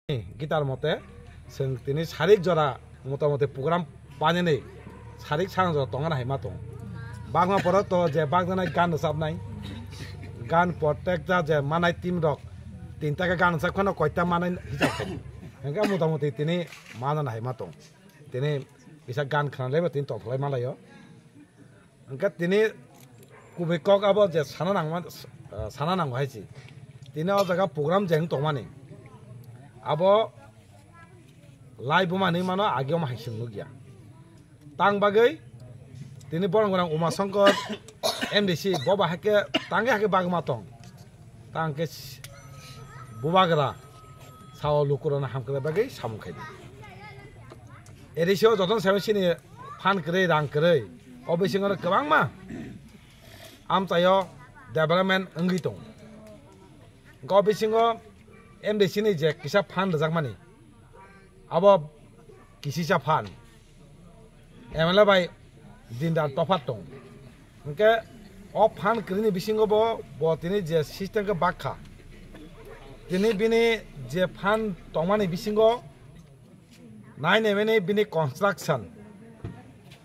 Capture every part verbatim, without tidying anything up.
Gitar mote, chwng tini sarik jora motamuti program panini sarik sang jora tongna hai ma tong. Bagma poro to je bagjanai gan rwchapnai, gan protecta je manai team rok tinta khe gan rwchap kheno koita manai hisab khai. Hingke motamuti tini manana hai ma tong. Tini kisa gan khna laiba tini tongtholai malaio. Hingke tini kubui kok abo je sana nangma, sana nango hai si. Tini o jaga program je wng tongmani. Abo lai buma hinwi mano age omo hai chwng nukya. Tang bagwi tini borong borong Uma Shankar M D C bo ba haikhe tangwi haikhe bagma tong. Tang khe bubagra sao lukurokno hamkrai bagwi samung khaidi. A D C o jotono saimano chini phan kwrwi, rang kwrwi. O bisingo kwbangma amchaio development wngwi tongo. Hwnkhe o bisingo M D C ni je kisa phan rwjakmani, abo kisisa phan M L A bai dindar tophat tongo. Hwnkhe o phan kwrwini bisingo bo, bo tini je system khe bakha, tini bini je phan tongmani bisingo nai nai mani bini construction,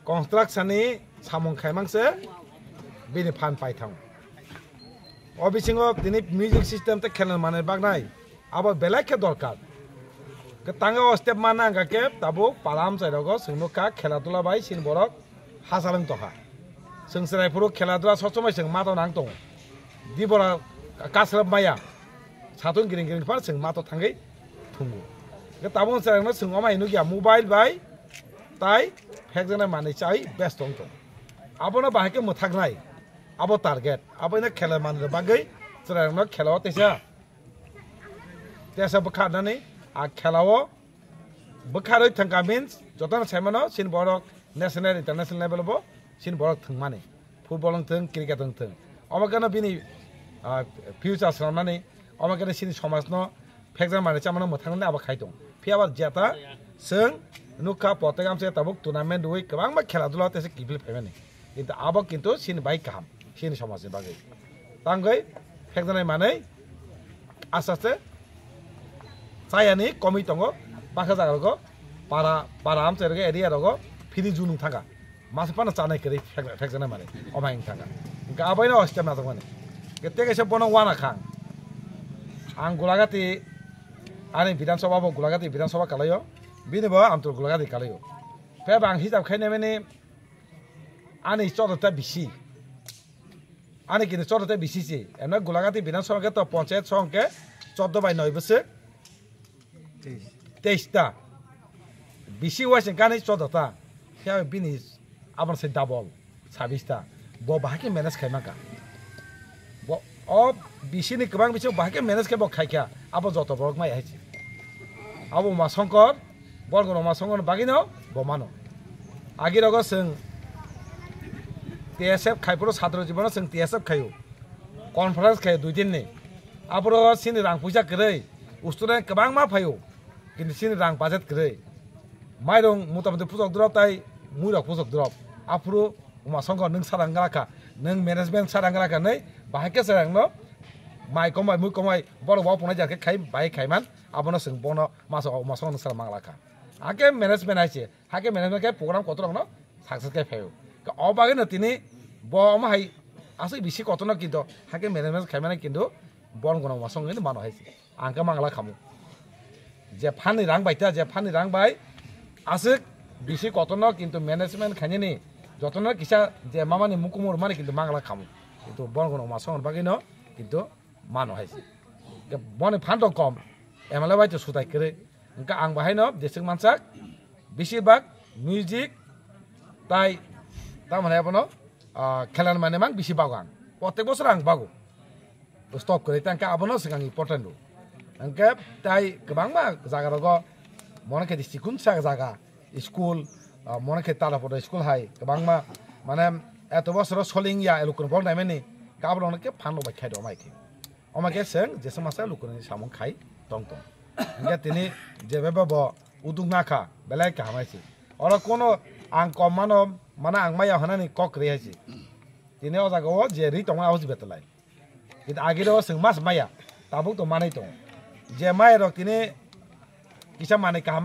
construction ni samung khaimang se bini phan paithang. O bisingo tini music system tei khela manwi baknai abo belai khe dorkar. Kwtangwi o step manna wngkha khe tabuk para amchai rogo chwng nukha khela dula bai chini borok hachal wng tongkha. Chwng chwrai phuru khela dula sob somoi chwng mato nang tongo. Dibora kasrap maya satung giring giring phar chwng mato thangwi thungo. Hwnkhe tabuk chwraino chwng omo hai nukya mobile bai tai phekjaknai manwi chai besto wng tongo. Abono bahai khe mwthaknai abo target. Abono khela manwi bagwi chwraino khela o teisa teisa bwkharnani a khela o bwkharwi thangkha means jotono saimano chini borok national international level bo chini borok thwngmani. Football wng thwng, cricket wng thwng. Omo kheno bini, ah, future swnamnani, omo kheno chini somajno phekjakmani chamano mwthangnani abo khai tong. Phiya ba jeta chwng nukha, potek amchai tabuk tournament rwui kwbangma khela dula teisa kiphil phaimani. Kintu abo kintu chini bai kaham, chini somajni bagwi. Tangwi phekjaknai manwi aste aste chayani komwi tongo, bakha jaga rogo, para, para amchai rogo, area rogo, phiri junung thangkha. Masa phano chanai kwrwi phek-, phekjaknai manwi, omo hai wng thangkha. Hwnkhe abaino o step najakmani. Hwnkhe tei kaisa bono wana kha ang. Ang Gulagati, ani Bidhan Sabha bo Gulagati Bidhan Sabha kalaio, bini bo Amtur Gulagati kalaio. Phiya ba ang hisab khainai mani ani choddo ta bisi. Ani kini choddo ta bisi si. Emna Gulagati Bidhan Sabha khe to ponchayat song khe choddo bai noi bwswk. Teis ta. Bisi waising kani choddo ta. Khe bini aboni se double sabis ta. Bo bahai khe manage khai mangkha. Bo o bisi ni kwbang bisi bahai khe manage khe bo khai kha. Abo joto borok mai hai se. Abo Uma Shankar, borok Uma Shankar bagwi no bo mano. Agi rogo chwng T S F khai phuru satro jibono chwng T S F khaio. Conference khaio dui din ni. Aboro chini rang puisa kwrwi. Student kwbangma phaio, kintu chini rang budget kwrwi. Mairung motamuti puchok drop tai muirok puchok drop. Aphuru Uma Shankar nwng sara wngla kha, nwng management sara wngla kha, nai bahai khe chwraino mai komai mui komai borok bo punai jar khe khai bahai khaiman, abono chwng bono masa Uma Shankar nwng sara mangla kha. Hakhe management hai se, hakhe management khe program kotor rokno success khe phaio. O bagwi no tini bo omo hai aswk bisi kotorno kintu hakhe management khaimani kintu bon gwnang Uma Shankar hinwi mano hai se. Ang khe mangla khamu. Je phanni rang bai ta, je phanni rang bai aswk bisi kotorno kintu management khainani jotono kisa je mamani mukumu rwmani kintu mangla khamu. Kintu bon gwnang Uma Shankar bagwi no kintu mano hai se. Boni phan rok kom, M L A bai to sutai kwrwi. Hwnkhe ang bahaino jeswk mansak, besibak music tai tamoni abono, ah, khelan mane mang bisi bago ang. Protek bosor ang bago. Stop kwrwi tangkhe abono swkang important rw. Hwnkhe tai kwbangma jaga rogo mone khe district kunsa jaga school, ah, mone khe tala poto school hai kwbangma mane eto bosoro soling ya elukun bol naimani kabrokno khe phan rok bai khai rw mai khe. Omo khe chwng jesa masa lukurokni samung khai tong tong. Hingkhe tini jebebo bo uduk nakha, belai kaham hai se. Oro kono ang kom mano, mane ang maya hwnani kok kwrwi hai se. Tini o jaga o je ri tongma abo se betalai. Kintu agiro chwng mas maya, tabuk to manwi tongo. Je maya rok tini kisa manwi kaham